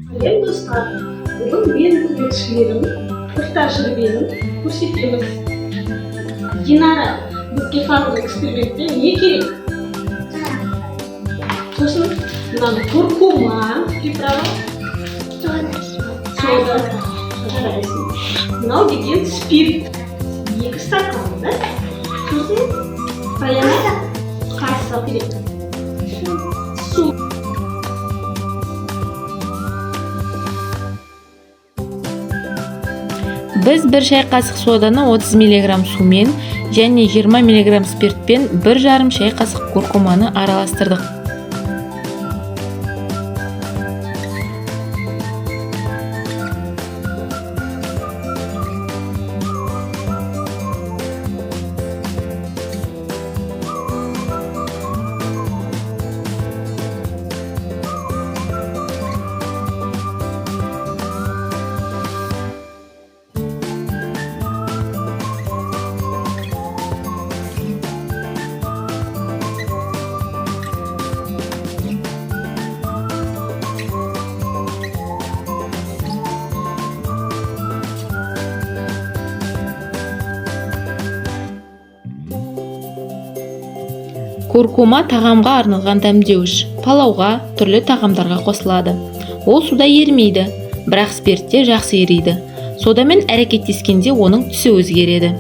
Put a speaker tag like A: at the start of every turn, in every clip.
A: Сәлем, достар! Бүгін мен көмекшілерім бір тәжірибені көрсетеміз. Динара, бізге қазір экспериментте не керек? Сосын мынаны, куркума приправа, сода, жарайсың. Мынау деген спирт, 2 стакан да. Сосын Раяна, қасық керек. Су.
B: Біз 1 шай қасық соданы 30 мг сумен және 20 мг спиртпен 1,5 шай қасық куркуманы араластырдық. Куркума тағамға арналған дәмдеуіш, палауға, түрлі тағамдарға қосылады. Ол суда ерімейді, бірақ спиртте жақсы ериді. Содамен әрекеттескенде оның түсі өзгереді.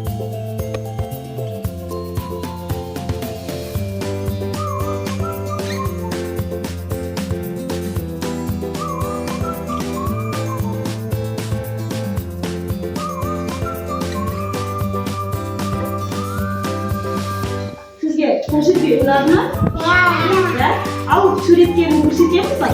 A: Сізге тәжірибе ұнады ма? Да? Ал суреттерін көрсетеміз ба?